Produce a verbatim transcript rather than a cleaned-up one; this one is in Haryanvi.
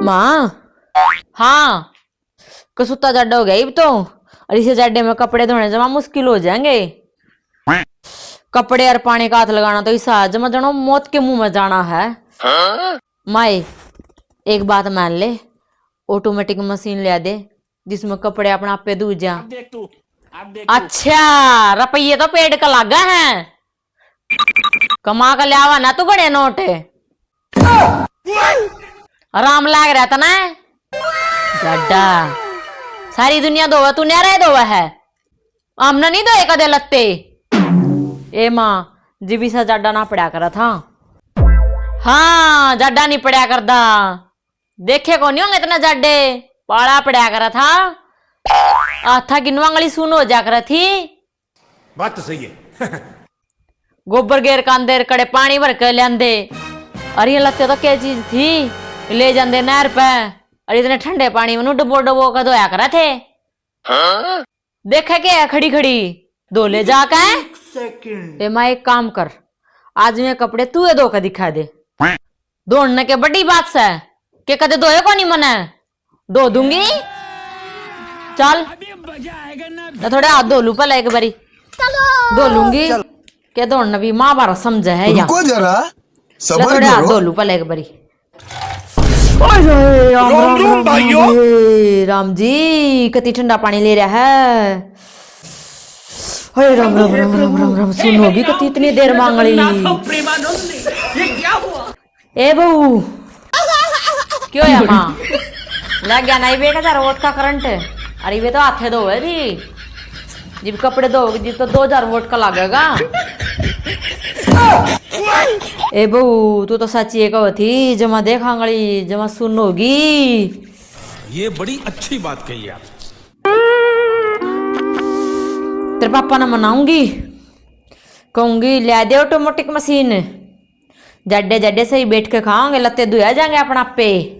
माँ। हाँ। कसूता जाडा हो गया इब तो। और इसे जाडे में कपड़े धोने जमा मुश्किल हो जाएंगे। कपड़े और पानी का हाथ लगाना तो इसा जमा जनो मौत के मुंह में जाना है। माए, एक बात मान ले, ऑटोमेटिक मशीन ले दे, जिसमें कपड़े अपना आपे धो जा। अच्छा, रुपये तो पेट का लागा है, कमा के ल्यावा ना तू बड़े नोट। आराम लाग रहा था ना। जाडा, सारी दुनिया धोवे, तू न्यारा ही धोवे है। हमने नहीं धोए कदे लत्ते। ए माँ, जिब इसा जाडा ना पड़ा करा था। हाँ, जाडा नहीं पड़ा करदा। देखे को नहीं होंगे इतना जाडे, पाला पड़ा करा था। हाथा की नुआंगली सुन हो जा करा थी। बात तो सही है। गोबर गेर कांदे, कड़े पानी भर के ल्यान्दे। अरे ये लत्ते तो क्या चीज थी, ले जांदे नहर पे। अरे इतने ठंडे पानी में डबो डबो के धोया करे थे। देखे के है खड़ी खड़ी, धो ले जाके। ए माँ, एक काम कर, आज मैं कपड़े तू ही धो के दिखा दे। धोने के बड़ी बात से, के कदे धोए कोनी मने, धो दूंगी। चल, मैं थोड़े हाथ धो लूं पहले एक बारी, धो लूंगी। के धोने भी महाभारत समझे है या। रुको जरा, ले सबर थोड़े हाथ करो। धो लूं पहले एक बारी। ओए होए, राम, राम, राम, राम, राम, भाइयों। ओए, राम जी, कति ठंडा पानी ले रहा है। ओए, राम, राम, राम, राम, राम, राम, सुन होगी कति इतनी देर मांग ली। ए बहू, क्यों है माँ? लग गया ना इबे एक हजार वोट का करंट। अरे इबे तो हाथे धोवे थी, जिब कपड़े धोगे जिब तो दो हजार वोट का लागेगा। ए बहू, तू तो सच्ची एक थी, जमा देख आंगली जमा सुन होगी। ये बड़ी अच्छी बात कही आप। तेरे पापा ने मनाऊंगी, कहूंगी, "ले दे ऑटोमेटिक मशीन, जड्डे जड्डे सही बैठ के खाओगे, लत्ते धुया जाएंगे अपना आपे।"